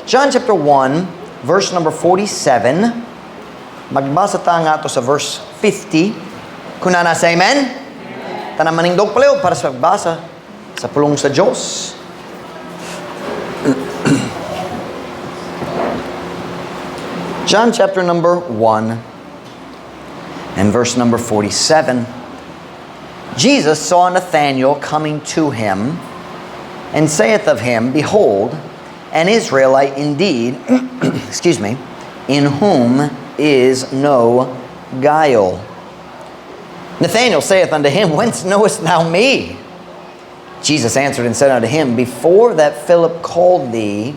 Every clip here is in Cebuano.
John chapter 1, verse number 47. Magbasa ta ngadto sa verse 50. Kung naa na, say amen. Tanan manindog palihog para sa pagbasa sa pulong sa Diyos. John chapter number 1 and verse number 47. Jesus saw Nathanael coming to him and saith of him, "Behold, an Israelite indeed," excuse me, "in whom is no guile." Nathanael saith unto him, "Whence knowest thou me?" Jesus answered and said unto him, "Before that Philip called thee,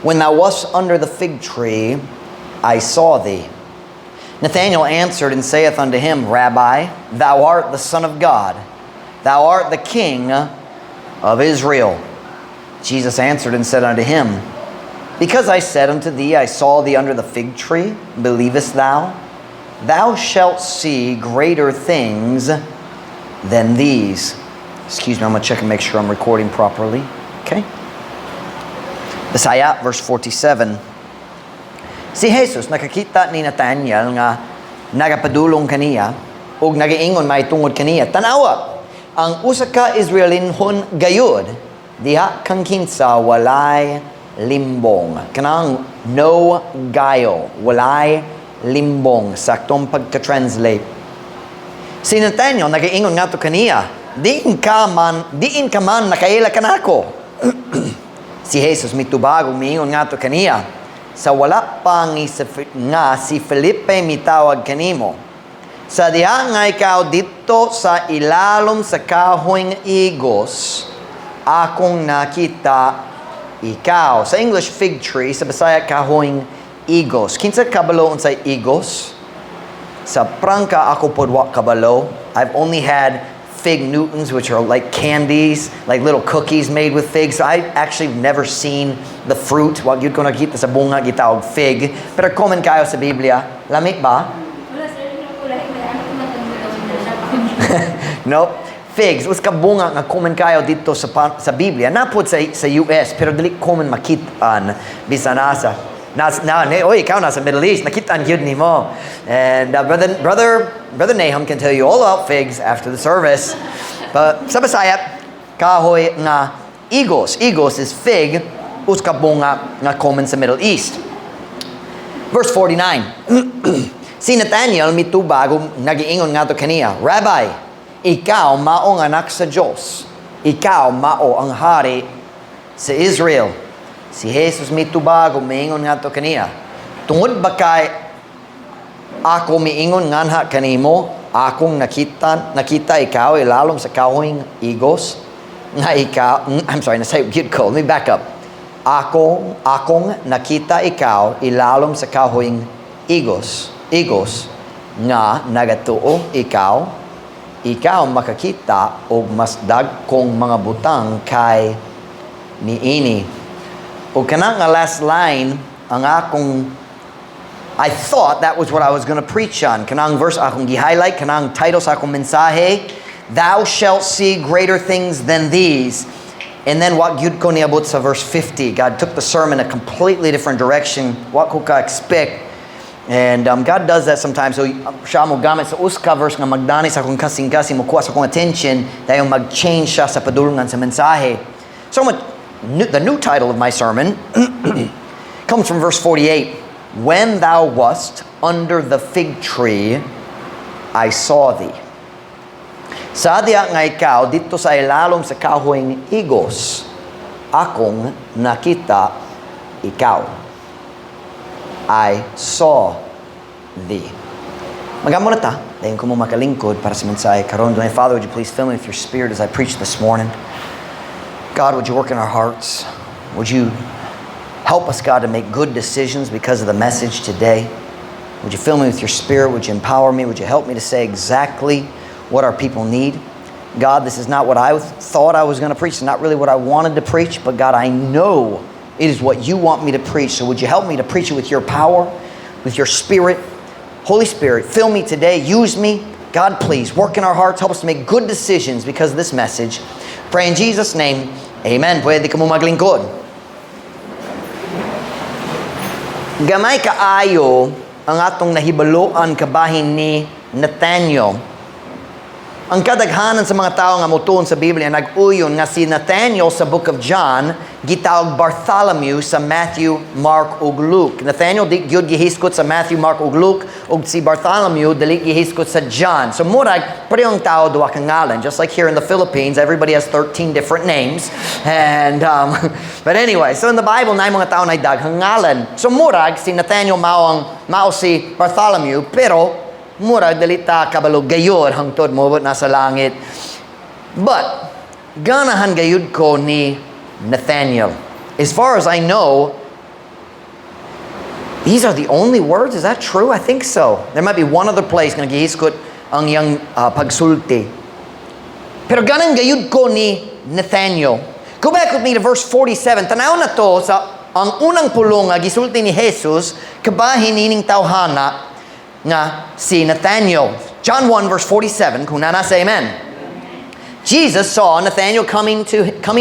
when thou wast under the fig tree, I saw thee." Nathanael answered and saith unto him, "Rabbi, thou art the Son of God, thou art the King of Israel." Jesus answered and said unto him, "Because I said unto thee, I saw thee under the fig tree, believest thou? Thou shalt see greater things than these." Excuse me, I'm going to check and make sure I'm recording properly. Okay? Bisaya, verse 47. Si Jesus nakakita ni Nathaniel nga nagapadulong kaniya ug nagaingon mahitungod kaniya, "Tanawa, ang usa ka Israelinhon gayud diha kang kinsa walay limbong." Kanang no guile, walay limbong sa atong pagka-translate. Si Nathaniel nagaingon ngadto kaniya, "Diin ka man nakaila kanako?" Si Jesus mitubag ug miingon ngadto kaniya, "Sa wala pa nga si Felipe mitawag kanimo, sa diha nga ikaw didto sa ilalom sa kahoy nga igos, akong nakita ikaw." Sa English, fig tree. Sa Bisaya, kahoy igos. Kinsa kabalo unsay igos? Sa prangka, ako pod wa kabalo. I've only had fig Newtons, which are like candies, like little cookies made with figs. So I actually have never seen the fruit. Wa gyud ko nakita sa bunga gitawag fig. Pero common kayo sa Biblia. Lami ba? Wala sir, ano ko lahi may ano ko matandaan. Nope. Figs, usa ka bunga nga common kayo didto sa Biblia. Naa pod sa US, pero dili common makitaan bisan asa. Nas, na, ne, oy, ikaw nasa Middle East, nakitaan gyud nimo. And brother Nahum can tell you all about figs after the service. But sa Bisaya, kahoy nga igos. Igos is fig, usa ka bunga nga common sa Middle East. Verse 49. Si Nathaniel mitubag ug nagiingon ngadto kaniya, "Rabbi, ikaw mao ang anak sa Dios. Ikaw mao ang hari sa Israel." Si Jesus mitubag ug miingon ngadto kaniya, "Tungod ba kay ako miingon nganha kanimo, akong nakita ikaw ilalom sa kahoy igos, nga ikaw," I'm sorry, nasayop gyud ko. Let me back up. Akong nakita ikaw ilalom sa kahoy igos, nga nagatuo ikaw, ikaw makakita og mas dagkong mga butang kay niini." O kana nga last line, ang akong I thought that was what I was going to preach on. Kanang verse akong gi-highlight, kanang title sa akong mensahe, "Thou shalt see greater things than these." And then wa gyud ko niabot sa verse 50. God took the sermon a completely different direction. Wa ko ka expect. And God does that sometimes. So siya mo gamit sa usa ka verse nga magdani sa akong kasing-kasing, mokuha sa akong attention, dayon mag-change siya sa padulungan sa mensahe. So the new title of my sermon comes from verse 48. "When thou wast under the fig tree, I saw thee." Sa diha nga ikaw didto sa ilalom sa kahoy igos, akong nakita ikaw. I saw thee. Mag-ampo na ta. Dayon ko mo makalingkod para sa mensahe karon. My Father, would you please fill me with your Spirit as I preach this morning? God, would you work in our hearts? Would you help us, God, to make good decisions because of the message today? Would you fill me with your Spirit? Would you empower me? Would you help me to say exactly what our people need? God, this is not what I thought I was going to preach. It's not really what I wanted to preach, but God, I know it is what you want me to preach. So would you help me to preach it with your power, with your Spirit? Holy Spirit, fill me today. Use me. God, please work in our hearts. Help us to make good decisions because of this message. Pray in Jesus' name. Amen. Pwede ka mo maglingkod. Gamay kaayo ang atong nahibaluan kabahin ni Nathaniel. Ang kadaghanan sa mga tao nga motuon sa Biblia nag-uyon nga si Nathaniel sa Book of John gitawag Bartholomew sa Matthew, Mark ug Luke. Nathaniel di gyud gihiskot sa Matthew, Mark ug Luke, ug si Bartholomew dili gihiskot sa John. So murag parehong tao, duha ka ngalan. Just like here in the Philippines, everybody has 13 different names. And but anyway, so in the Bible naay mga tao na daghang ngalan. So murag si Nathaniel mao ang mao si Bartholomew, pero murag dili ta kabalo gayod hangtod moabot na sa langit. But ganahan gayud ko ni Nathaniel. As far as I know, these are the only words. Is that true? I think so. There might be one other place nga gihiskot ang iyang pagsulti. Pero ganahan gayud ko ni Nathaniel. Go back with me to verse 47. Tanaw nato sa ang unang pulong nga gisulti ni Jesus kabahin nining tawhana nga si Nathaniel. John 1 verse 47, kung naa na, say amen. Jesus saw Nathanael coming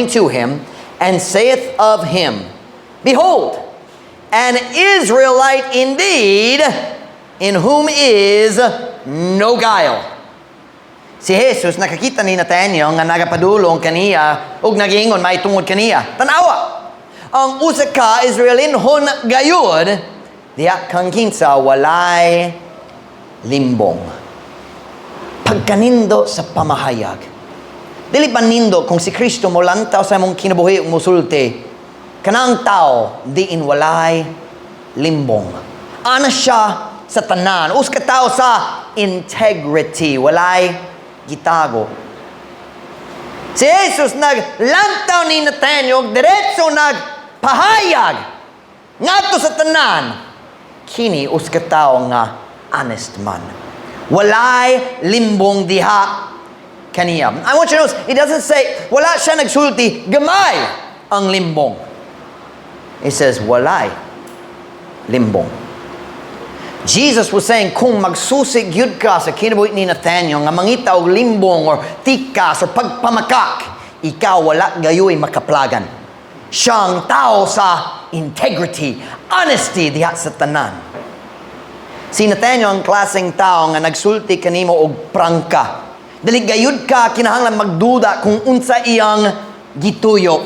to him and saith of him, "Behold, an Israelite indeed, in whom is no guile." Si Jesus nakakita ni Nathaniel nga nagapadulong kaniya ug nagiingon may tungod kaniya, "Tanawa, ang usa ka Israelinhon gayud diha kang kinsa walay limbong." Pagkanindo sa pamahayag. Dili pa nindo kung si Kristo mo lantaw sa imong kinabuhi ug musulti, kanang tao diin walay limbong. Ana siya sa tanan. Usa ka tao sa integrity, walay gitago. Si Jesus naglantaw ni Nathaniel, diretso nagpahayag ngadto sa tanan. Kini usa ka tao nga honest man. Walay limbong diha kaniya. I want you to notice, it doesn't say, wala siya nagsulti, gamay ang limbong. It says, walay limbong. Jesus was saying, kung magsusi gyud ka sa kinabuhi ni Nathaniel nga mangita og limbong or tikas or pagpamakak, ikaw wala gayoy makaplagan. Siyang tao sa integrity, honesty diha sa tanan. Si Nathaniel ang klaseng tao nga nagsulti kanimo og prangka. Dili gayud ka kinahanglan magduda kung unsa iyang gituyo.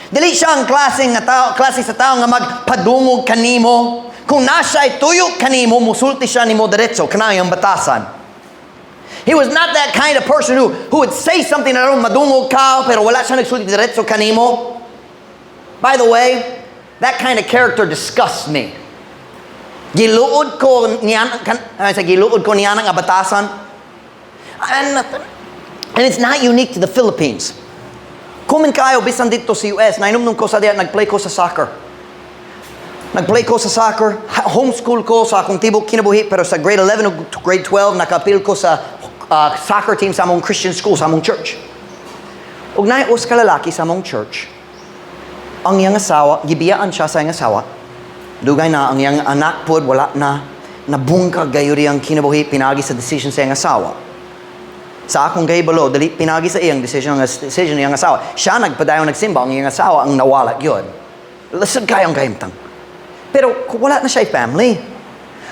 Dili siya ang klaseng nga tao, klase sa tao nga magpadungog kanimo. Kung naa siya'y tuyo kanimo, musulti siya nimo diretso kana iyang batasan. He was not that kind of person who would say something na aron madungog ka, pero wala siya nagsulti diretso kanimo. By the way, that kind of character disgusts me. Giluod ko niya kan, sa giluod ko niya nga batasan. And it's not unique to the Philippines. Common kayo bisan didto sa US, nainumdum ko sa diya nagplay ko sa soccer. Nagplay ko sa soccer, homeschool ko sa akong tibok kinabuhi, pero sa grade 11 ug grade 12 nakapil ko sa soccer team sa among Christian school, sa among church. Ug naay usa ka lalaki sa among church. Ang iyang asawa, gibiyaan siya sa iyang asawa. Dugay na ang iyang anak pod wala na, nabungkag gayud iyang kinabuhi pinagi sa decision sa iyang asawa. Sa akong kahibalo, dili pinagi sa iyang decision ang decision iyang asawa. Siya nagpadayon nagsimba, ang iyang asawa ang nawala gyud. Lisod kayong kahimtang. Pero kung wala na siya family,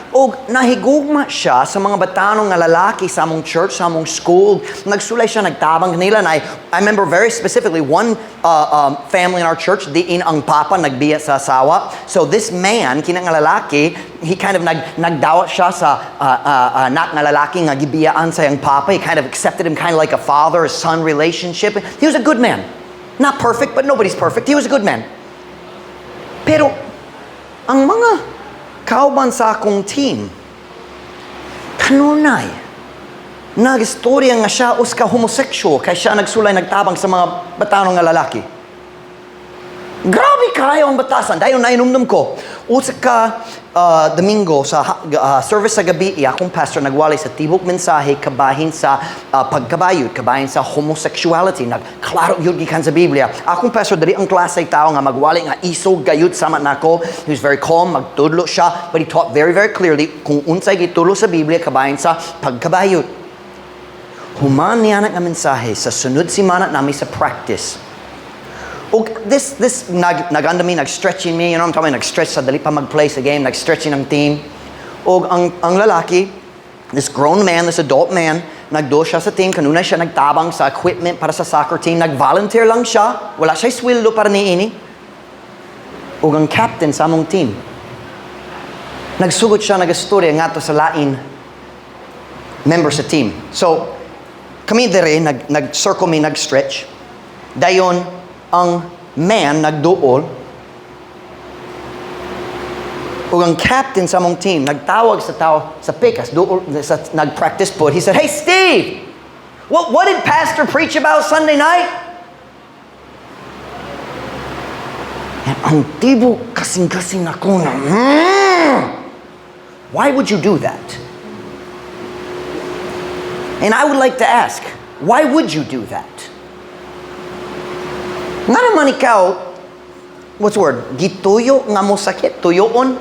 og nahigugma siya sa mga batanong nga lalaki sa among church, sa among school. Nagsulay siya, nagtabang kanila. And I remember very specifically one family in our church, diin ang papa nagbiya sa asawa. So this man, kina nga lalaki, he kind of nagdawat siya sa anak nga lalaki nga gibiyaan sa iyang papa. He kind of accepted him kind of like a father-son relationship. He was a good man. Not perfect, but nobody's perfect. He was a good man. Pero ang mga kauban sa akong team, kanunay, nagistorya nga siya usa ka homosexual kay siya nagsulay nagtabang sa mga batanong nga lalaki. Grabe kayo ang batasan. Dayon nainumdum ko, usa ka Domingo sa service sa gabi, akong pastor nagwali sa tibok mensahe kabahin sa pagkabayud, kabahin sa homosexuality. Nagklaro yun gikan sa Biblia. Akong pastor dili ang klase tao nga magwali nga isog gayud sama nako. He was very calm, magtudlo siya, but he taught very, very clearly kung unsay gitulo sa Biblia kabahin sa pagkabayud. Human niya nga mensahe sa sunod simana nami sa practice. Og this naganda mi, nag-stretching mi, you know what I'm talking about, nag-stretch sa dali pa mag-play sa game, nag-stretching ang team. Og ang lalaki, this grown man, this adult man, nagduol siya sa team, kanunay siya nagtabang sa equipment para sa soccer team, nag-volunteer lang siya, wala siya sweldo para niini. Ug ang captain sa among team, nagsugot siya, nagastorya ngadto sa lain member sa team. So, kami dire, nag-circle mi, nag-stretch. Dayon, ang man nagduol. Ug ang captain sa among team, nagtawag sa tao sa pikas, duol, sa, nag-practice po. He said, "Hey, Steve, what did Pastor preach about Sunday night?" And ang tibuok kasing-kasing ako na, Why would you do that? And I would like to ask, why would you do that? Nga naman ikaw, what's the word? Gituyo nga mo sakit, tuyoon.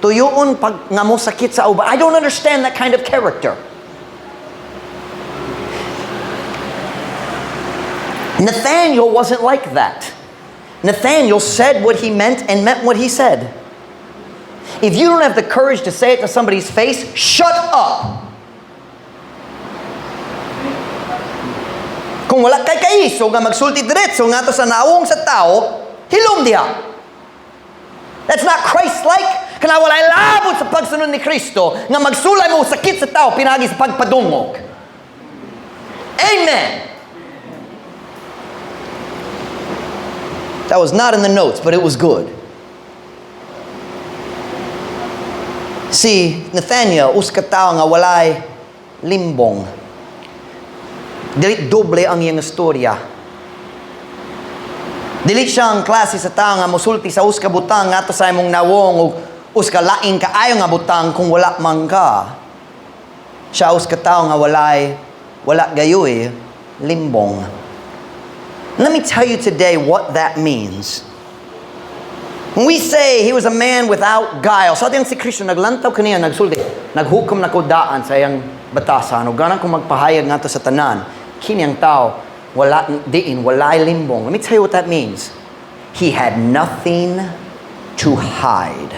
Tuyoon pag nga mo sakit sa uban. I don't understand that kind of character. Nathaniel wasn't like that. Nathaniel said what he meant and meant what he said. If you don't have the courage to say it to somebody's face, shut up. Kung wala kay kaisog nga magsulti diretso ngadto sa nawong sa tao, hilom diha. That's not Christ-like. Kana walay labot sa pagsunod ni Kristo nga magsulay mo sakit sa tao pinaagi sa pagpadungog. Amen. That was not in the notes, but it was good. Si Nathaniel, usa ka tawo nga walay limbong. Dili doble ang iyang istorya. Dili siya ang klase sa tao nga mosulti sa usa ka butang ngadto sa imong nawong ug usa ka laing kaayo nga butang kung wala man ka. Siya usa ka tawo nga wala gayoy limbong. Let me tell you today what that means. When we say he was a man without guile, sa diyang si Kristo naglantaw kaniya, nagsulti, "Naghukom na ko daan sa iyang batasan, ug ganahan ko magpahayag ngadto sa tanan, kini ang tao, wala, diin, walay limbong." Let me tell you what that means. He had nothing to hide.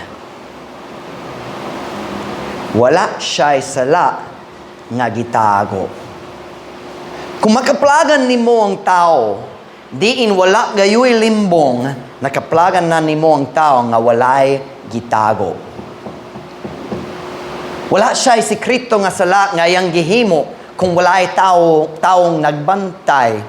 Wala siya'y sala nga gitago. Kung makaplagan nimo ang tao, diin wala gayoy limbong, nakaplagan na nimo ang tao nga walay gitago. Wala siya'y sekreto nga sala nga iyang gihimo kung walay taong nagbantay.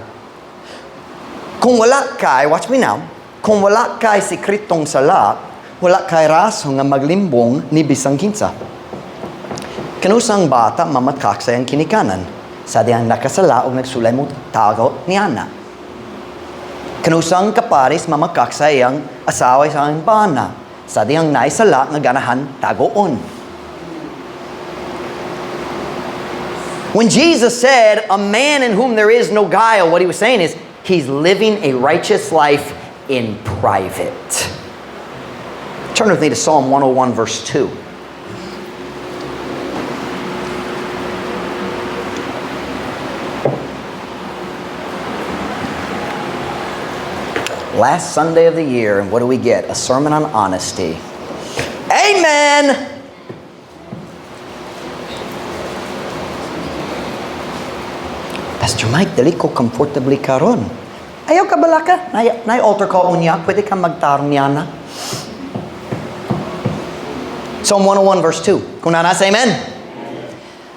Kung wala kay, watch me now, kung wala kay sekretong sala, wala kay rason nga maglimbong ni bisang kinsa. Kanusang bata mamatkak sa iyang kinikanan, sa diyang nakasala og nagsulay mo tago niana. Kanusang kaparis mamakak sa iyang asawa sa iyang bana, sa diyang naisala nga ganahan tagoon. When Jesus said, "A man in whom there is no guile," what he was saying is, he's living a righteous life in private. Turn with me to Psalm 101, verse 2. Last Sunday of the year, and what do we get? A sermon on honesty. Amen! "Pastor Mike, dili ko comfortably karon." Ayaw ka balaka. Nay altar call unya. Pwede ka magtarong niana. Psalm 101 verse 2. Kung naa na, say amen.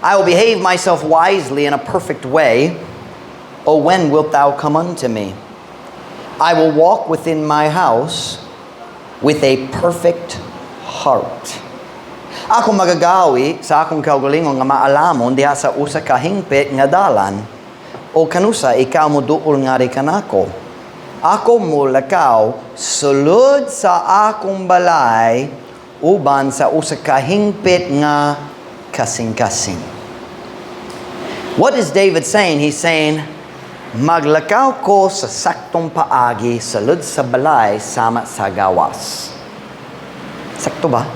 I will behave myself wisely in a perfect way. Oh, when wilt thou come unto me? I will walk within my house with a perfect heart. Ako magagawi sa akong kaugalingon nga maalamon diha sa usa ka hingpit nga dalan. O kanusa ikaw mo duol ngari kanako. Ako mulakaw sulod sa akong balay uban sa usa ka hingpit nga kasing-kasing. What is David saying? He's saying, maglakaw ko sa saktong paagi sulod sa balay sama sa gawas. Sakto ba?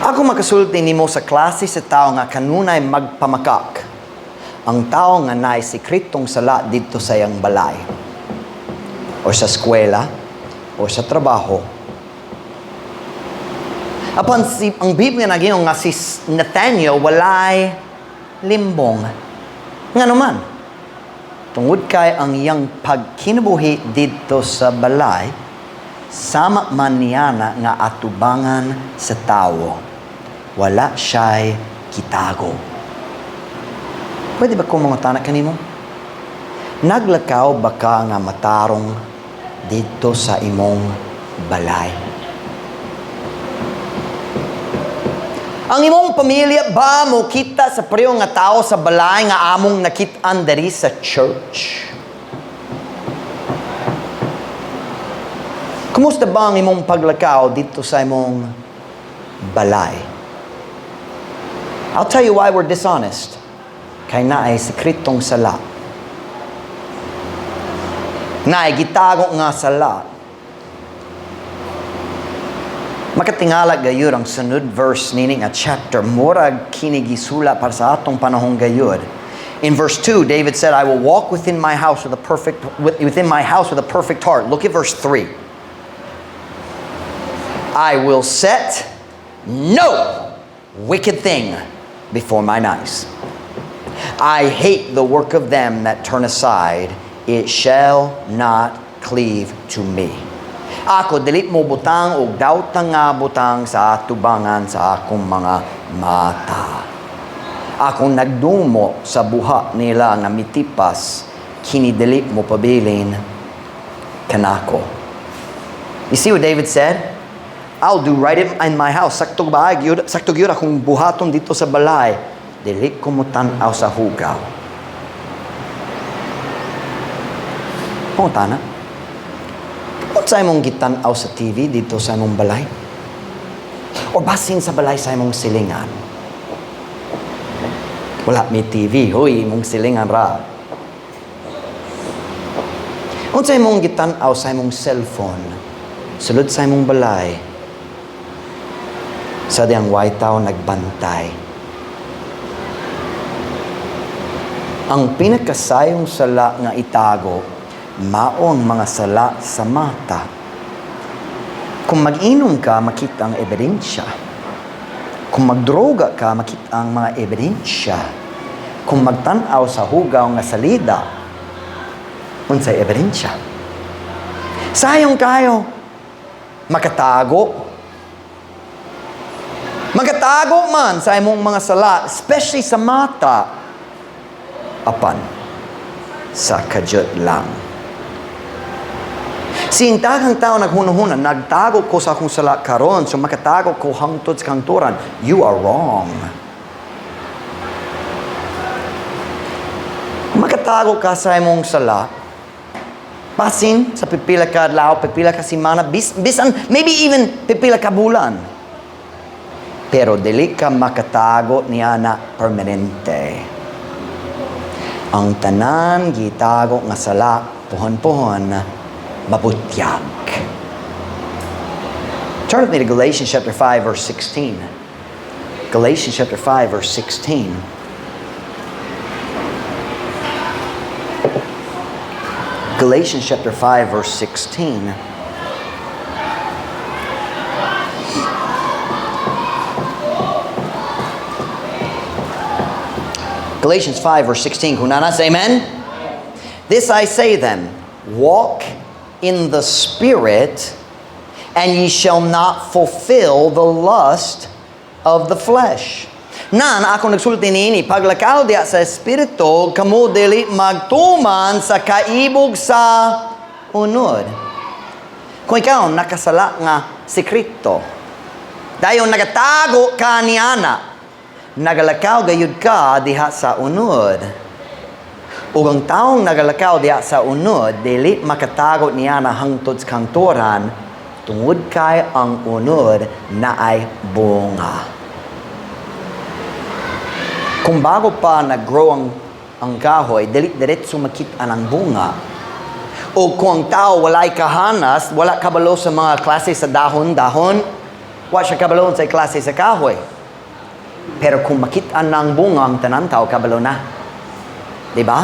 Ako makasulti nimo sa klase sa tao nga kanunay magpamakak. Ang tao nga naay sekretong sala didto sa iyang balay. Or sa eskwela, or sa trabaho. Apan si, ang Biblia nag-ingon nga si Nathaniel walay limbong. Ngano man? Tungod kay ang iyang pagkinabuhi didto sa balay, sama man niana nga atubangan sa tawo. Wala siya'y gitago. Pwede ba ko mangutana kanimo? Naglakaw ba ka nga matarong didto sa imong balay? Ang imong pamilya ba mo kita sa pareho nga tao sa balay nga among nakit-an diri sa church? Kumusta ba ang imong paglakaw didto sa imong balay? I'll tell you why we're dishonest. Kay naay sekretong sala. Naay gitago nga sala. Makatingala gayud ang sunod verse nini nga chapter. Murag kini gisula para sa atong panahon gayud. In verse 2, David said, "I will walk within my house with a perfect heart." Look at verse 3. "I will set no wicked thing before mine eyes. I hate the work of them that turn aside. It shall not cleave to me." Ako dili mo butang og dawtang nga butang sa atubangan sa akong mga mata. Akong nagdumo sa buhat nila nga mitipas, kini dili mo pabilin kanako. You see what David said? "I'll do right in my house." Sakto ba? Sakto gyud akong buhaton didto sa balay. Dili ko mo tan-aw sa hugaw. Pangutana. Unsa imong gitan-aw sa TV didto sa imong balay? O basin sa balay sa imong silingan? Wala may TV, hoy, imong silingan ra. Unsa imong gitan-aw sa imong cellphone? Sulod sa imong balay. Sa diyang way tawo nagbantay. Ang pinakasayong sala nga itago, mao ang mga sala sa mata. Kung mag-inom ka, makita ang ebidensya. Kung magdroga ka, makita ang mga ebidensya. Kung magtan-aw sa hugaw nga salida, unsay ebidensya? Sayong kayo, makatago. Makatago man sa imong mga sala, especially sa mata, apan sa kadyot lang. Sing daghang tao naghunahuna, "Nagtago ko sa akong sala karon, so makatago ko hangtod sa kahangturan." You are wrong. Makatago ka sa imong sala, basin sa pipila ka adlaw, pipila ka semana, bisan, maybe even pipila ka bulan. Pero dili ka makatago niya na permanente. Ang tanan gitago nga sala, puhon-puhon, mabutyag. Turn with me to Galatians chapter 5, verse 16. Galatians chapter 5, verse 16. Galatians chapter 5, verse 16. Galatians 5, verse 16. Kung naa na, say amen. "This I say then, walk in the Spirit, and ye shall not fulfill the lust of the flesh." Nan, ako nagsulti niini, paglakaw diha sa Espiritu, kamo dili magtuman sa kaibog sa unod. Kung ikaw nakasala nga sekreto, dayon nagatago ka niana, nagalakaw gayud ka diha sa unod. Ug ang taong nagalakaw diha sa unod, dili makatago niya na hangtod sa kahangturan, tungod kay ang unod naay bunga. Kung bago pa nag-grow ang kahoy, dili diretso makita ang bunga. O kung ang tao walay kahanas, wala kabalo sa mga klase sa dahon-dahon, wa siya kabalo sa klase sa kahoy. Pero kung makita ng bunga ang tanan tao, kabalo na. Diba?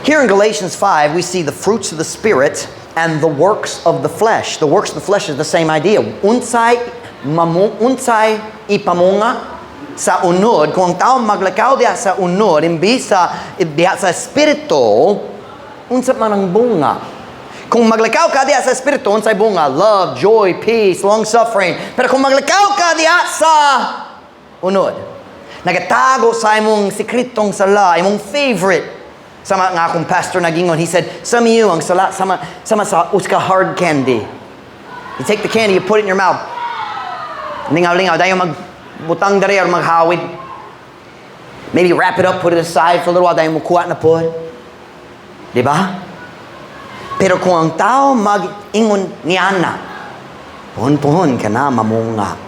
Here in Galatians 5, we see the fruits of the Spirit and the works of the flesh. The works of the flesh is the same idea. Unsay mamu unsay ipamunga sa unod, kung ang tao maglakaw diha sa unod, imbis sa diha sa espiritu, unsa man ang bunga? Kung maglakaw ka diha sa espiritu, unsay bunga? Love, joy, peace, long suffering. Pero kung maglakaw ka diha sa unod, nagatago sa imong sikretong sala, imong favorite. Sama nga akong pastor nagingon, he said, "Some of you, ang sala, sama, sama sa usa ka hard candy. You take the candy, you put it in your mouth. Lingaw-lingaw, dayon magbutang diri or maghawid. Maybe wrap it up, put it aside for a little while, dayon mukuha na pod." Di ba? Pero kung ang tao mag-ingon niana, puhon-puhon ka na mamunga.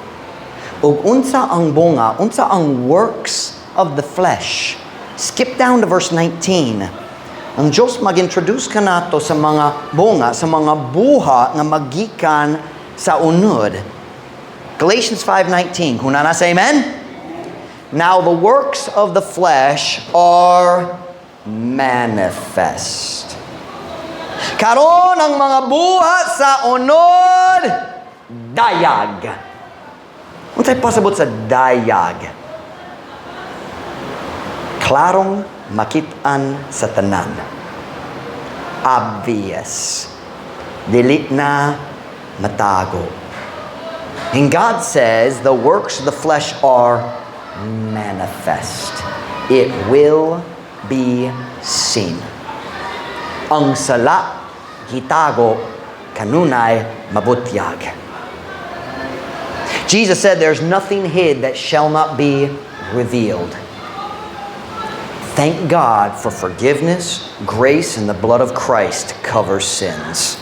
Ug unsa ang bunga, unsa ang works of the flesh? Skip down to verse 19. Ang Diyos mag-introduce ka nato sa mga bunga, sa mga buha nga magikan sa unod. Galatians 5:19. Kung naa na, say amen. Now the works of the flesh are manifest. Karon ang mga buhat sa unod dayag. Unsay pasabot sa dayag? Klarong makit-an sa tanan. Obvious. Dili na matago. And God says the works of the flesh are manifest. It will be seen. Ang sala gitago kanunay mabutyag. Jesus said there's nothing hid that shall not be revealed. Thank God for forgiveness, grace, and the blood of Christ covers sins.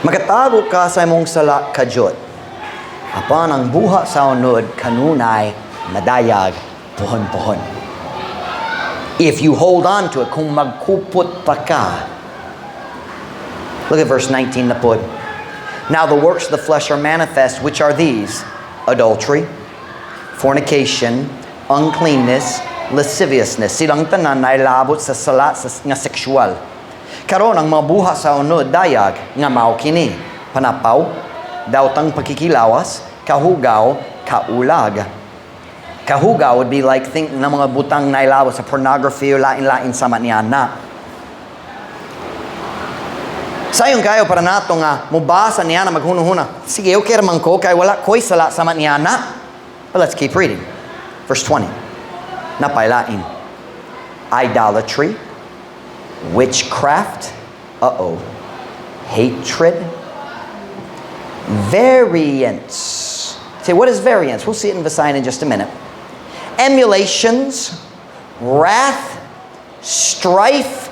Makatago ka sa imong sala kadyot. Apan ang buhat sa unod kanunay madayag puhon-puhon. If you hold on to it, kung magkupot pa ka. Look at verse 19 na pod. Now the works of the flesh are manifest, which are these: adultery, fornication, uncleanness, lasciviousness. Silang tanan ay labot sa sala sa, nga sexual. Karon ang mga buhat sa unod dayag nga mao kini: panapaw, daotang pakikilawas, kahugaw, kaulag. Kahugaw would be like think ng mga butang na ilabot sa pornography o lain-lain sama niya na. Sayon kayo para nato nga mubasa niya na maghunahuna. Sige, okay raman ko kay wala ko'y sala sama niya na. But let's keep reading. Verse 20. Napailain. Idolatry, witchcraft, uh-oh, hatred, variance. Say, what is variance? We'll see it in Visayan in just a minute. Emulations, wrath, strife,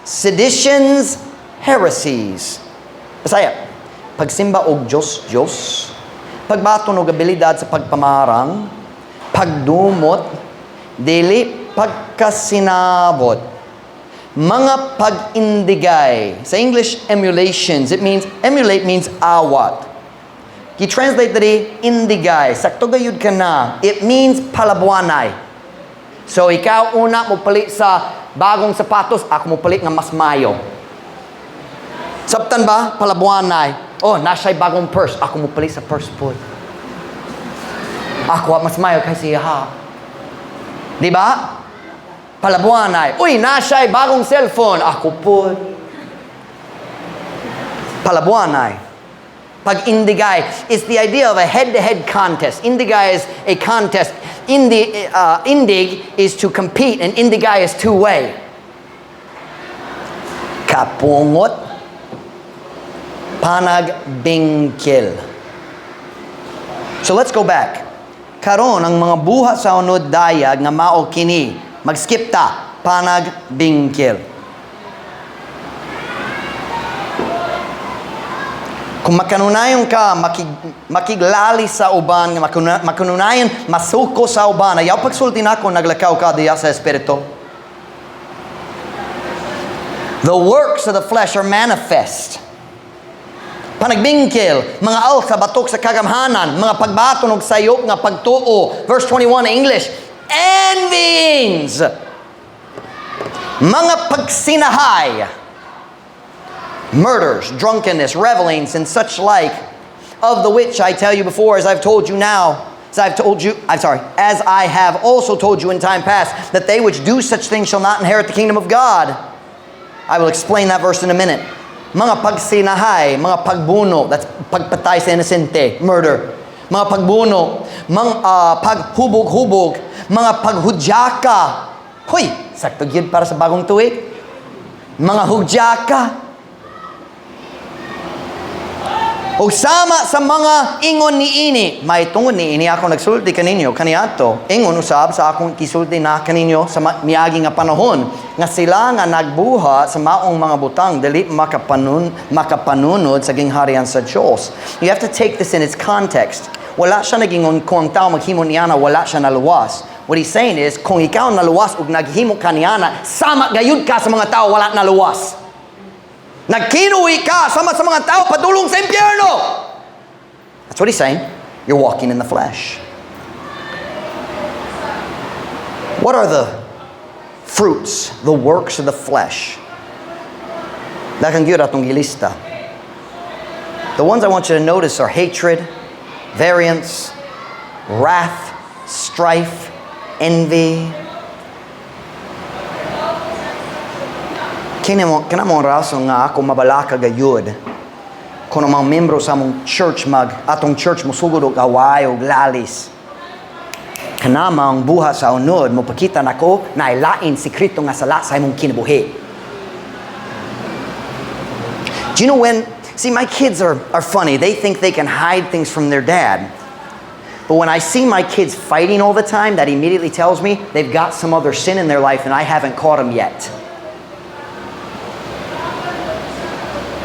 seditions, heresies. Bisaya, pagsimba og Diyos, Diyos, pagbaton og abilidad sa pagpamarang, pagdumot, dili pagkasinabot, mga pag-indigay. Sa English, emulations. It means, emulate means awat. Gi-translate diri, indigay. Sakto gayud ka na. It means palabuanay. So, ikaw una mo palit sa bagong sapatos, ako mo palit nga mas mayo. Sabtan ba? Palabuanay. Oh, naa siya'y bagong purse. Ako mo palit sa purse po. Ako mas mayo kaysa ha. Di ba? Palabuanay. Uy, naa siya'y bagong cellphone. Ako po. Palabuanay. Pag indigay is the idea of a head-to-head contest. Indigay is a contest. Indig is to compete, and indigay is two-way. Kapungot, panagbingkil. So let's go back. Karon ang mga buhat sa unod dayag nga mao kini. Mag-skip ta, panagbingkil. Kung makanunayon ka, makiglali sa uban, makanunayon, masuko sa uban, ayaw pagsulti nako naglakaw ka diya sa Espiritu. The works of the flesh are manifest. Panagbingkil, mga alsa batok sa kagamhanan, mga pagbaton og sayop nga pagtuo. Verse 21 in English, envyings. Mga pagsinahay, murders, drunkenness, revelings, and such like, of the which I tell you before, as I've told you now, as I've told you, I'm sorry, as I have also told you in time past, that they which do such things shall not inherit the kingdom of God. I will explain that verse in a minute. Mga pagsinahay, mga pagbuno, that's pagpatay sa inosente, murder. Mga pagbuno, mga paghubog-hubog, mga paghudyaka. Hoy, sakto gyud para sa bagong tuig. Mga hudyaka. Og sama sa mga ingon niini, may tungod niini ako nagsulti kaninyo kaniadto. Ingon usab sa akong gisulti na kaninyo sa miagi nga panahon nga sila nga nagbuhat sa maong mga butang dili makapanunod sa gingharian sa Dios. You have to take this in its context. Wala siya nagingon kung ang tao maghimo niana, wala siya naluwas. What he's saying is, kung ikaw naluwas ug naghimo ka niana, sama gayud ka sa mga tao wala naluwas. Nagkinuwi ka sama sa mga tao padulong sa impyerno. That's what he's saying. You're walking in the flesh. What are the fruits, the works of the flesh? Daghan gyud atong gilista. The ones I want you to notice are hatred, variance, wrath, strife, envy. Kini mo, kana mo rason nga ako mabalaka gayud kung ang mga membro sa among church mag atong church mosugod og away og lalis. Kana maong buhat sa unod mopakita nako na lain sekreto nga sala sa imong kinabuhi. Do you know when, see, my kids are funny. They think they can hide things from their dad. But when I see my kids fighting all the time, that immediately tells me they've got some other sin in their life and I haven't caught them yet.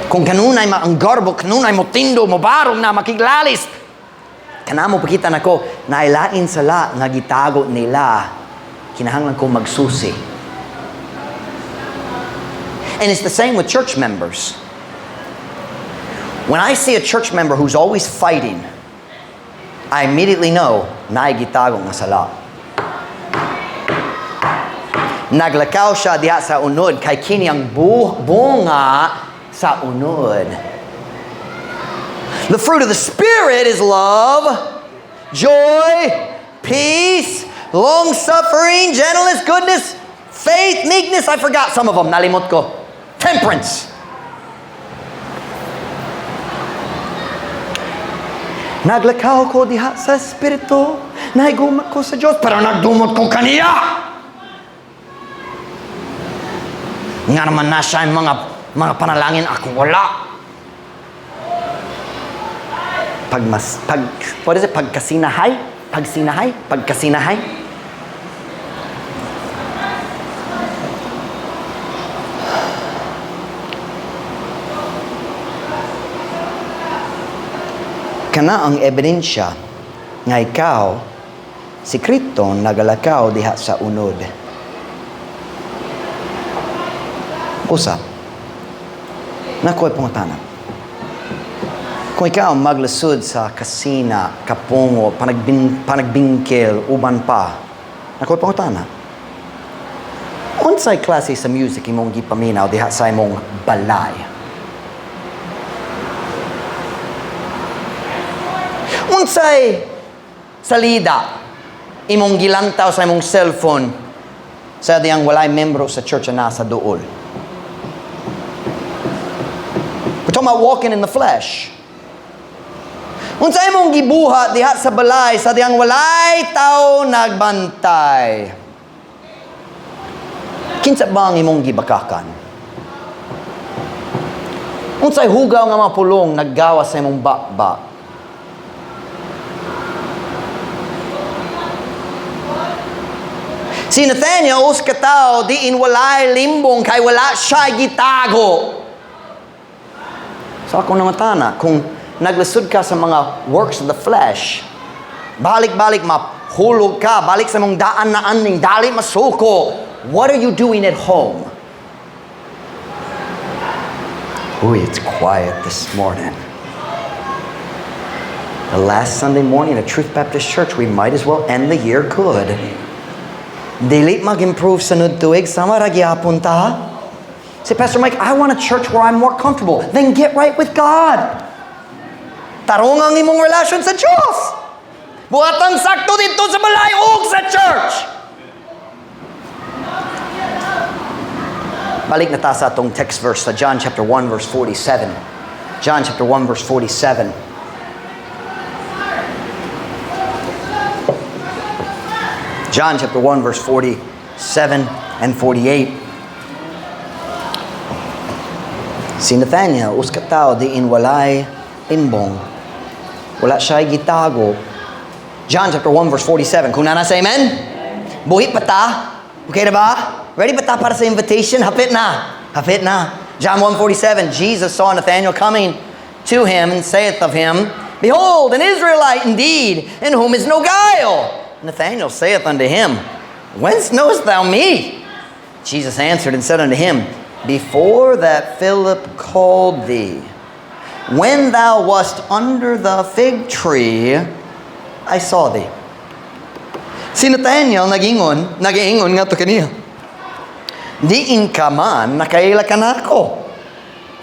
Kung kanunay maanggarbo, kanunay mo tindo, mo barong na makiglalis, kana mo pakita nako, nailain sala nga gitago nila, kinahanglan ko magsusi. And it's the same with church members. When I see a church member who's always fighting, I immediately know, naay gitago nga sala. Naglakaw siya diha sa unod, kay kini ang bunga sa unod. The fruit of the Spirit is love, joy, peace, long-suffering, gentleness, goodness, faith, meekness. I forgot some of them. Nalimot ko. Temperance. Naglakaw ko diha sa Espiritu, nahigugma ko sa Diyos, pero nagdumot ko kaniya. Nga naman na siya yung mga panalangin, ako wala. Pagmas, pag, what is it? Pagkasinahay? Pagsinahay? Pagkasinahay? Kana ang ebidensya nga ikaw, si Kristo, nagalakaw diha sa unod. Usa, nako'y pangutana. Kung ikaw maglisod sa kasina, kapungo, panagbingkil, uban pa, nako'y pangutana. Unsay klase sa music imong gipaminaw diha sa imong balay? Unsay salida imong gilantaw sa imong cellphone sa diyang walay membro sa church na nasa duol? We're talking about walking in the flesh. Unsay imong gibuhat diha sa balay sa diyang walay tao nagbantay? Kinsa ba ang imong gibakakan? Unsay hugaw nga mga pulong naggawas sa imong baba? Si Nathaniel, usa ka tawo, diin walay limbong kay wala siya gitago. So ako nangutana, kung naglisod ka sa mga works of the flesh, balik-balik mahulog ka, balik sa mong daan na aning, dali masuko. What are you doing at home? Uy, it's quiet this morning. The last Sunday morning at Truth Baptist Church, we might as well end the year good. Dili mag-improve sunod tuig, sama ra gihapon ta. Say, "Pastor Mike, I want a church where I'm more comfortable." Then get right with God. Tarong ang imong relasyon sa Diyos. Buhatang sakto didto sa balay ug sa church. Balik na ta sa atong text verse sa John chapter 1 verse 47. John chapter 1 verse 47. John chapter 1 verse 47 and 48. Si Nathaniel, usa ka tao diin walay imbong. Wala siya gitago. John chapter 1 verse 47. Kung naa na, say amen. Buhi pa ta? Okay na ba? Ready ba ta para sa invitation? Hapit na. Hapit na. John 1:47. Jesus saw Nathanael coming to him and saith of him, "Behold, an Israelite indeed, in whom is no guile." Nathanael saith unto him, "Whence knowest thou me?" Jesus answered and said unto him, "Before that Philip called thee, when thou wast under the fig tree, I saw thee." Si Nathaniel nagingon ngadto kaniya, "Diin ka man nakaila kanako?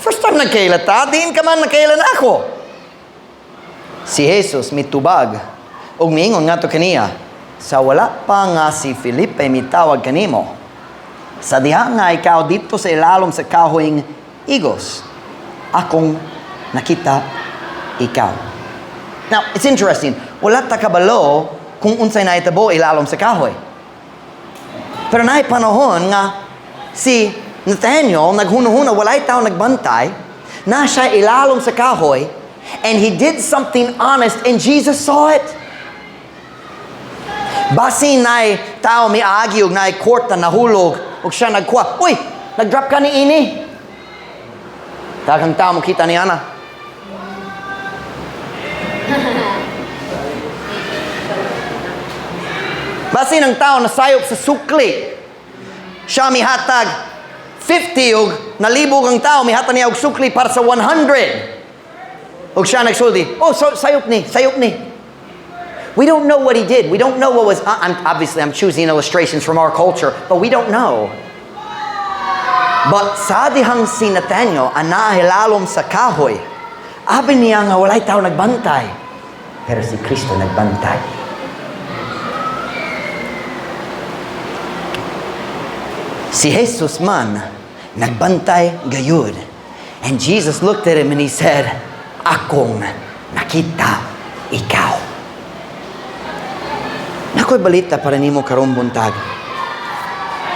First time nagkaila ta, diin ka man nakaila nako?" Si Jesus mitubag ug miingon ngadto kaniya, "Sa wala pa nga si Felipe mitawag kanimo, sa diha nga ikaw didto sa ilalom sa kahoyng igos, akong nakita ikaw." Now, it's interesting. Wala ta kabalo kung unsay nahitabo ilalom sa kahoy. Pero naay panahon nga si Nathaniel naghunahuna walay tao nagbantay, na siya ilalom sa kahoy, and he did something honest and Jesus saw it. Basin naay tao miagi og naay kwarta nahulog ug siya nagkuha. "Uy, nag-drop ka ni ini." Daghang tao mo kita ni ana. Basin ang tao nasayop sa sukli. Siya mihatag 50 ug nalibog ang tao, mihatag niya og sukli para sa 100. Ug siya nagsulti, "Oh, so, sayop ni, sayop ni." We don't know what he did. We don't know what was, obviously I'm choosing illustrations from our culture, but we don't know. But sa dihang si Nathaniel, anaa hilalom sa kahoy, abi niya nga walay tao nagbantay. Pero si Kristo nagbantay. Si Jesus man, nagbantay gayud. And Jesus looked at him and he said, "Akong nakita ikaw." Naa ko'y balita para nimo karong buntag.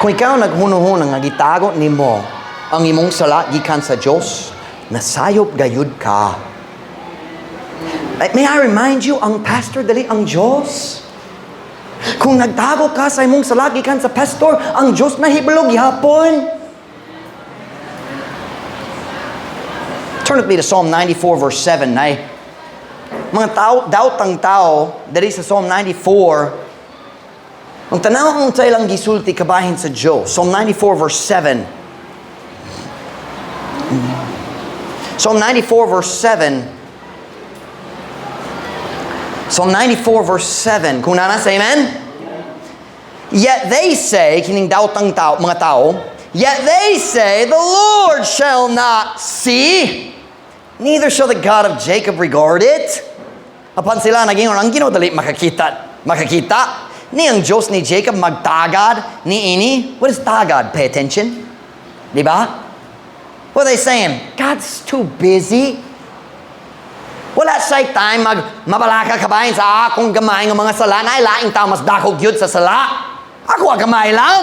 Kung ikaw naghunuhuna nga gitago nimo ang imong sala gikan sa Dios, nasayop gayud ka. May I remind you, ang pastor dili ang Dios. Kung nagtago ka sa imong sala gikan sa pastor, ang Dios nahibalo gihapon. Turn with me to Psalm 94 verse 7. Nay, mga tao, daotang tao, diri sa Psalm 94, ang tanaw ang sa ilang gisulti kabahin sa Diyos. Psalm 94 verse 7. Psalm 94 verse 7. Psalm 94 verse 7. Kung naa na, say amen? Yet they say, kining daotang tao, mga tao, yet they say, "The Lord shall not see, neither shall the God of Jacob regard it." Apan sila nagingon, "Ang Ginoo dili makakita, makakita. Ni ang Diyos ni Jacob magtagad ni ini." What is tagad? Pay attention. Di ba? What are they saying? God's too busy. Wala siya'y time mag mabalaka kabahin sa akong gamay nga mga sala. Naay laing tao mas dako gyud sa sala. Ako ang gamay lang.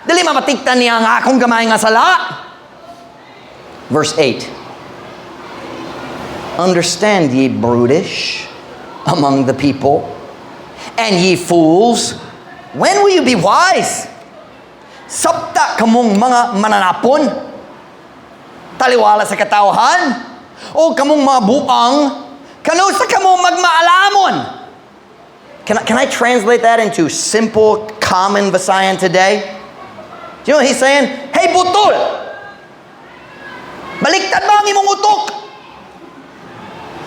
Dili mapatiktan niya ang akong gamay nga sala. Verse 8. Understand, ye brutish among the people, and ye fools, when will you be wise? Sabta kamong mga mananapon, taliwala sa katawhan, o kamong mga buang, kanusa kamo magmaalamon? Can I translate that into simple, common Visayan today? Do you know what he's saying? Hey, butol! Baliktad ba ang imong utok?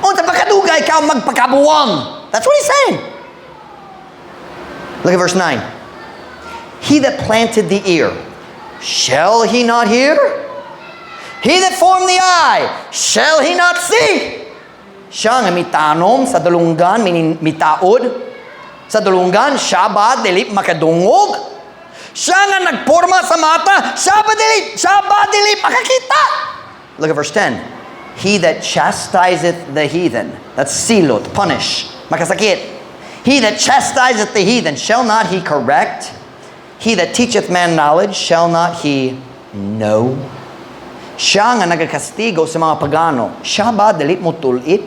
Unsa pa kadugay ka magpakabuwang? That's what he's saying. Look at verse 9. He that planted the ear, shall he not hear? He that formed the eye, shall he not see? Siya nga mitanom sa dulunggan, mitaod sa dulunggan, siya ba dili makadungog? Siya nga nagporma sa mata, siya ba dili makakita? Look at verse 10. He that chastiseth the heathen, that's silot, punish, makasakit. He that chastiseth the heathen, shall not he correct? He that teacheth man knowledge, shall not he know? Siya nga nagakastigo sa mga pagano, siya ba dili mo tulit?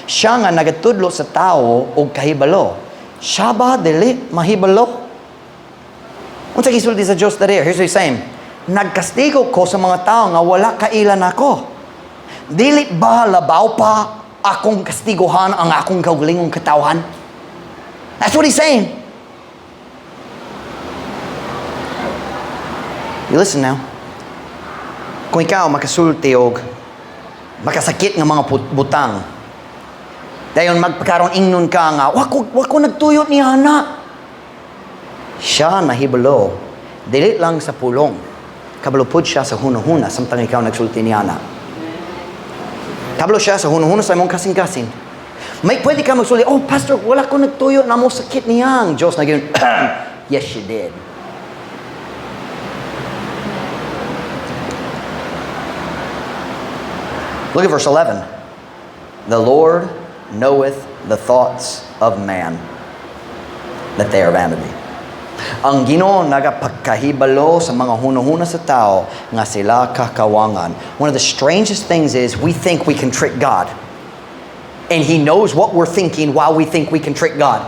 Siya nga nagatudlo sa tao og kahibalo, siya ba dili mahibalo? Unsa gisulti sa Dios diri? Here's what he's saying. Nagkastigo ko sa mga tao nga wala kaila nako. Dili ba labaw pa akong kastiguhan ang akong kaugalingong katawhan? That's what he's saying. You listen now. Kung ikaw makasulti og makasakit nga mga butang, dayon magpakaron ingnon ka nga, wa ko nagtuyo ni ana. Siya nahibalo, dili lang sa pulong. Kabalo pud siya sa hunahuna samtang ikaw nagsulti ni ana. Kabalo siya sa hunahuna sa imong kasing-kasing. May pwede ka magsulti, "Oh, Pastor, wala ko nagtuyo na mo sakit niyang." Diyos na gayon, "Yes, you did." Look at verse 11. The Lord knoweth the thoughts of man, that they are vanity. Ang Ginoo nagapagkahibalo sa mga hunahuna sa tao nga sila kakawangan. One of the strangest things is we think we can trick God. And He knows what we're thinking while we think we can trick God.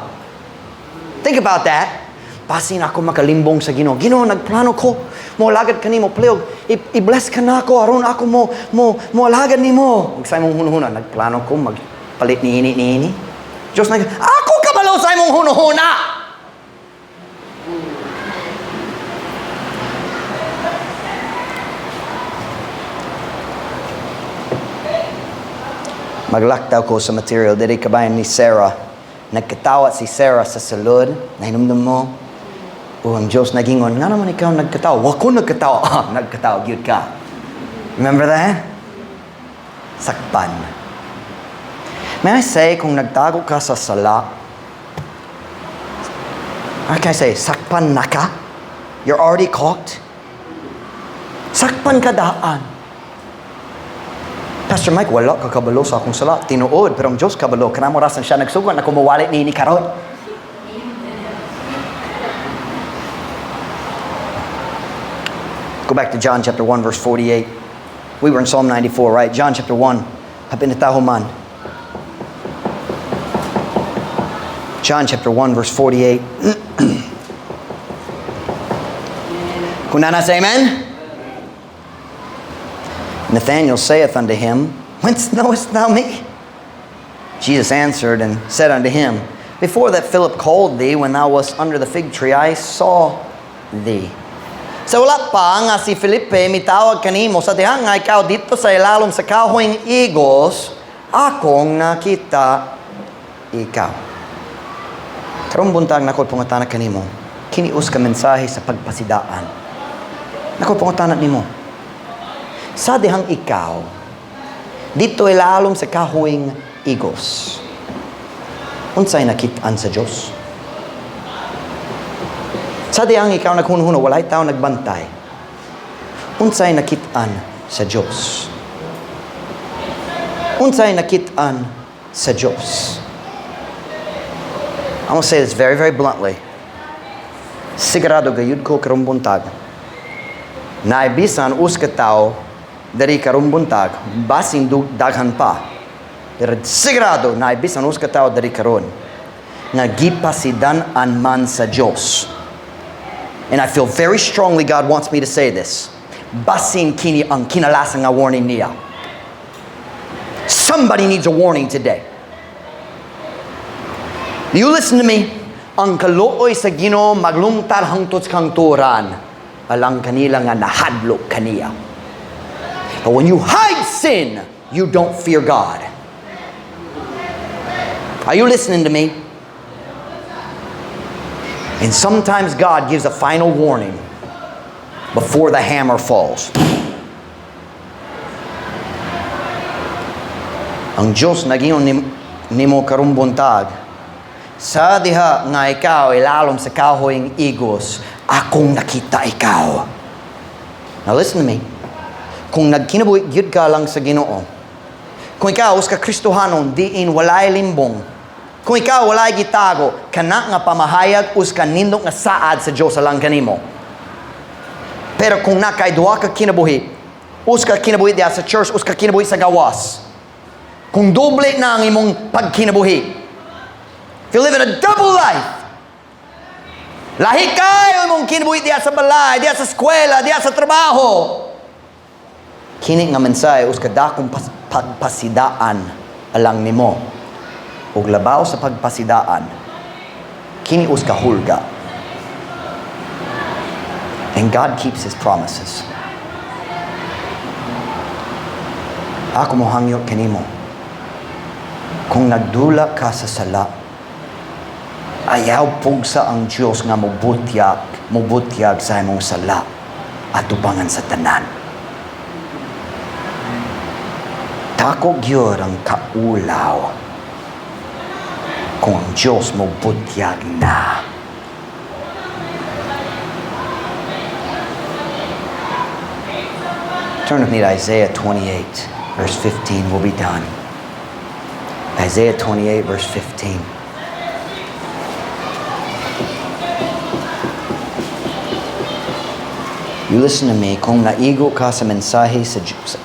Think about that. Basin ako makalimbong sa Ginoo. "Ginoo, nagplano ko. Mo alagad kanimo, pleo. I-bless ka na ako aron ako mo alagad nimo." Ug sa imong hunahuna, nagplano ko magpalit ni ini ni ini. Diyos nag, "Ako kabalo sa imong hunahuna." Maglaktaw ko sa material diri kabayan ni Sarah. Nagkatawa si Sarah sa sulod. Nahinumdum mo? O ang Diyos nagingon, "Nga naman ikaw nagkatawa?" "Wa ko nagkatawa." "Ah, nagkatawa, gyud ka." Remember that? Sakpan. May I say, kung nagtago ka sa sala, how can I say, sakpan na ka? You're already caught? Sakpan ka daan. "Pastor Mike, wala ka kabalo sa akong sala." Tinuod, pero ang Diyos kabalo. Kanang orasan siya nagsugot na kumuwalit ni karon. Go back to John chapter 1, verse 48. We were in Psalm 94, right? John chapter 1. Hapin na man. John chapter 1, verse 48. Kung naa na, say amen. Nathanael saith unto him, "Whence knowest thou me?" Jesus answered and said unto him, "Before that Philip called thee, when thou wast under the fig tree, I saw thee." Sa wala pa nga si Felipe mitawag kanimo, sa diha nga ikaw dito sa ilalom sa kahoyng igos, akong nakita ikaw. Karong buntag nako pangutan-a kanimo, kini usa ka mensahe sa pagpasidaan. Nako pangutana nimo. Sa dihang ikaw dito ilalom sa kahoyng igos, unsay nakit-an sa Dios? Sa dihang ikaw naghunhuna, walay tao nagbantay, unsay nakit-an sa Dios? Unsay nakit-an sa Dios? I'm gonna say this very, very bluntly. Sigurado gayud ko karong buntag. Naay bisan usa ka tawo diri karong buntag, basin daghan pa. Pero sigurado naay bisan usa ka tawo diri karon nga gipasidan-an man sa Dios. And I feel very strongly God wants me to say this. Basin kini ang kinalasan nga warning niya. Somebody needs a warning today. You listen to me. Ang kaluoy sa Ginoo maglungtar hangtod sa kangturan. Alang kanila nga nahadlok kaniya. But when you hide sin, you don't fear God. Are you listening to me? And sometimes God gives a final warning before the hammer falls. Ang Diyos nagingon nimo karong buntag, sa diha nga ikaw ilalom sa kahoyng igos, akong nakita ikaw. Now listen to me. Kung nagkinabuhi gyud ka lang sa Ginoo, kung ikaw usa ka Kristohanon diin walay limbong, kung ikaw walay gitago, kana nga pamahayag usa ka nindot nga saad sa Dios alang kanimo. Pero kung nakay duha ka kinabuhi, usa ka kinabuhi diha sa church, usa ka kinabuhi sa gawas, kung doble na ang imong pagkinabuhi, if you live in a double life, lahi kayo imong kinabuhi diha sa balay, diha sa eskwela, diha sa trabaho, kini nga mensahe usa ka dakong pagpasidaan alang nimo. Ug labaw sa pagpasidaan, kini usa ka hulga. And God keeps His promises. Ako mohangyo kanimo, kung nagdula ka sa sala, ayaw pugsa ang Diyos nga mobutyag sa imong sala atubangan sa tanan. Dako gyud ang kaulaw kung ang Diyos mobutyag na. Turn with me to Isaiah 28, verse 15. We'll be done. Isaiah 28, verse 15. You listen to me, kung naigo ka sa mensahe, sa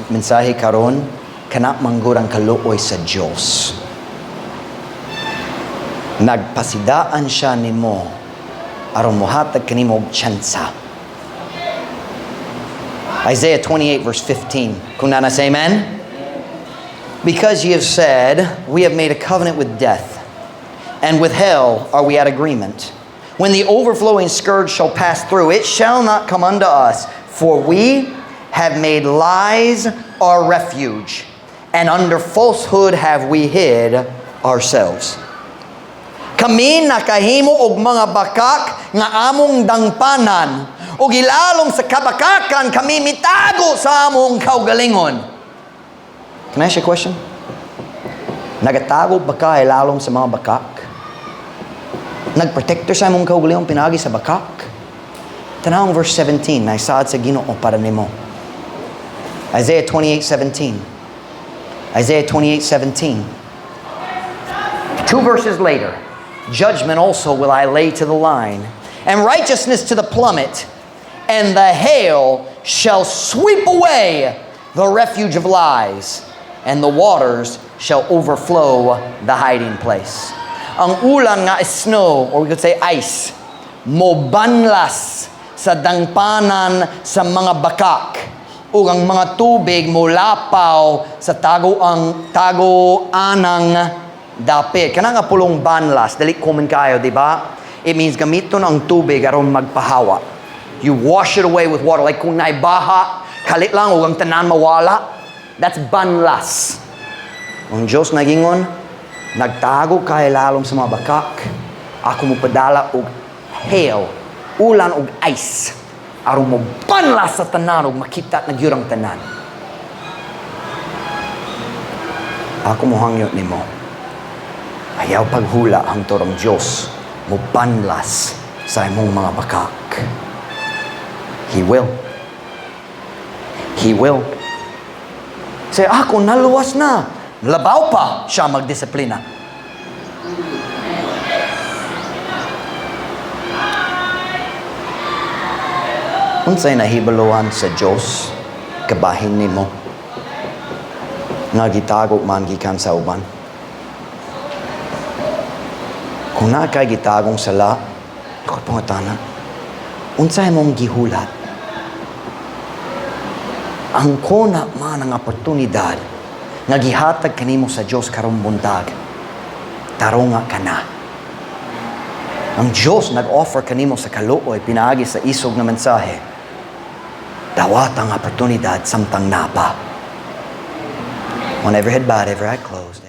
mensahe karon, kana manggod ang kaluoy sa Diyos. Nagpasidaan siya nimo aron mohatag kanimo og tsansa. Isaiah 28 verse 15. Kung naa na, say amen. Because ye have said, we have made a covenant with death, and with hell are we at agreement. When the overflowing scourge shall pass through, it shall not come unto us, for we have made lies our refuge, and under falsehood have we hid ourselves. Kami nakahimo og mga bakak nga among dangpanan, ug ilalom sa kabakakan kami mitago sa among kaugalingon. Can I ask you a question? Nagatago ba ka ilalom sa mga bakak? Nagprotector sa imong kaugalingon pinaagi sa bakak? Tanawang verse 17, naisaad sa Ginoo para nimo. Isaiah 28:17. Isaiah 28:17. Two verses later, judgment also will I lay to the line, and righteousness to the plummet, and the hail shall sweep away the refuge of lies, and the waters shall overflow the hiding place. Ang ulan nga snow, or we could say ice, mobanlas sa dangpanan sa mga bakak, ug ang mga tubig molapaw sa tago ang tago-anang dapit. Kana nga pulong banlas, dali common kayo, di ba? It means gamiton ang tubig aron magpahawa. You wash it away with water. Like kung naibaha, kalit lang ug ang tanan mawala. That's banlas. Ang Diyos nagingon, nagtago ka ilalom sa mga bakak, ako mo padala og hail, ulan og ice, aron mo banlas sa tanan ug makita na gyud ang tanan. Ako mo hangyo nimo. Ayaw paghula hangtod ang Diyos mo banlas sa imong mga bakak. He will. He will. Say, ako naluwas na. Labaw pa siya magdisiplina. Unsay nahibaluan sa Diyos kabahin nimo nga gitago man gikan sa uban? Kung naa kay gitagong sala, ako pangutana, unsay mong gihulat? Ang kuna man ang oportunidad nga gihatag kanimo sa Dios karong buntag, tarunga ka na. Ang Dios nag-offer kanimo sa kaluoy pinaagi sa isog nga mensahe. Dawat ang oportunidad samtang napa. On every head bowed, every eye closed.